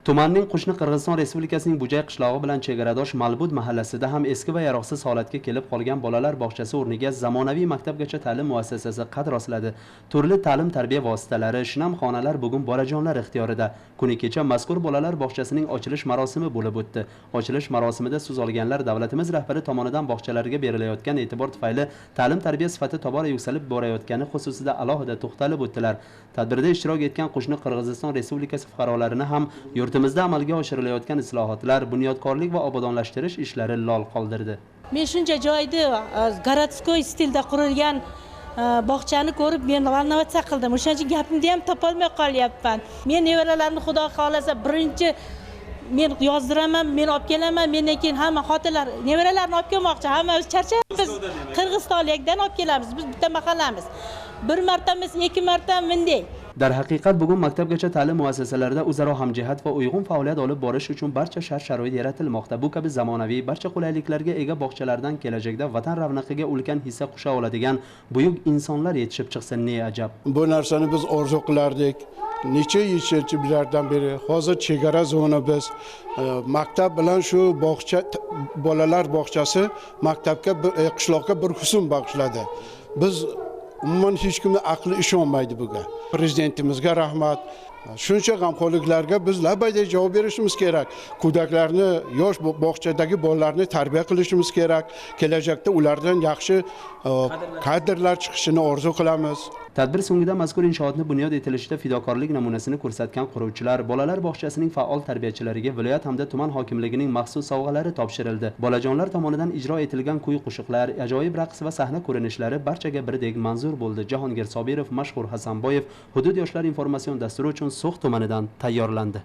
Tumanning qo'shni Qirg'iziston Respublikasining Bujay qishlog'i bilan chegaradosh Malbud mahallasida ham eski va yaroqsiz holatga kelib qolgan bolalar bog'chasi o'rniga zamonaviy maktabgacha ta'lim muassasasi qad rostladi. Turli ta'lim-tarbiya vositalari, shinam xonalar bugun bolajonlar ixtiyorida. Kuni kecha mazkur bolalar bog'chasining ochilish marosimi bo'lib o'tdi. Ochilish marosimida so'z olganlar davlatimiz rahbari tomonidan bog'chalarga berilayotgan e'tibor tufayli ta'lim-tarbiya sifati tobora yuksalib borayotgani xususida alohida to'xtalib o'tdilar. Tadbirda ishtirok etgan qo'shni Qirg'iziston Respublikasi fuqarolarini ham yurtimizda amalga oshirilayotgan islohotlar, bunyodkorlik va obodonlashtirish ishlari lol qoldirdi. Men shuncha joyda городской stilda qurilgan bog'chani ko'rib men волноваться qildim. O'shaning uchun gapimni ham topolmay qolyapman. Men nevaralarimni Xudo xohlasa birinchi men yozdiraman, men olib kelaman, mendan keyin hamma xotinlar nevaralarni olib kelmoqchi. Hammamiz charchayapmiz. Qirg'izistonlikdan olib kelamiz. Biz bitta mahallamiz. Bir martamiz, ikki marta bunday. Darhaqiqat bugun maktabgacha ta'lim muassasalarida o'zaro hamjihat va uyg'un faoliyat olib borish uchun barcha shart-sharoit yaratilmoqda. Bu kabi zamonaviy barcha qulayliklarga ega bog'chalardan kelajakda vatan ravnaqiga ulkan hissa qo'sha oladigan buyuk insonlar yetishib chiqsa ne ajab. Bu narsani biz orzu qilardik. Necha yillardan beri hozir chegara zona biz maktab bilan shu bog'cha, bolalar bog'chasi maktabga qishloqqa bir husn bag'ishladi. Biz umuman hech kimni aqli ishonmaydi bunga. Prezidentimizga rahmat. Shuncha g'amxo'rliklarga biz labay deb javob berishimiz kerak. Go'daklarni, yosh bog'chadagi bolalarni tarbiya qilishimiz kerak. Kelajakda ulardan yaxshi kadrlar chiqishini orzu qilamiz. Tadbir so'ngida mazkur inshootni bunyod etilishida fidokorlik namunasini ko'rsatgan quruvchilar, bolalar bog'chasining faol tarbiyachilariga viloyat hamda tuman hokimligining maxsus sovg'alari topshirildi. Bolajonlar tomonidan ijro etilgan kuy-qo'shiqlar, ajoyib raqs va sahna ko'rinishlari barchaga birdek manzur bo'ldi. Jahongir Sobirov, Mashhur Hasanboyev, Hudud yoshlar informatsion dasturi uchun So'x tumanidan tayyorlandi.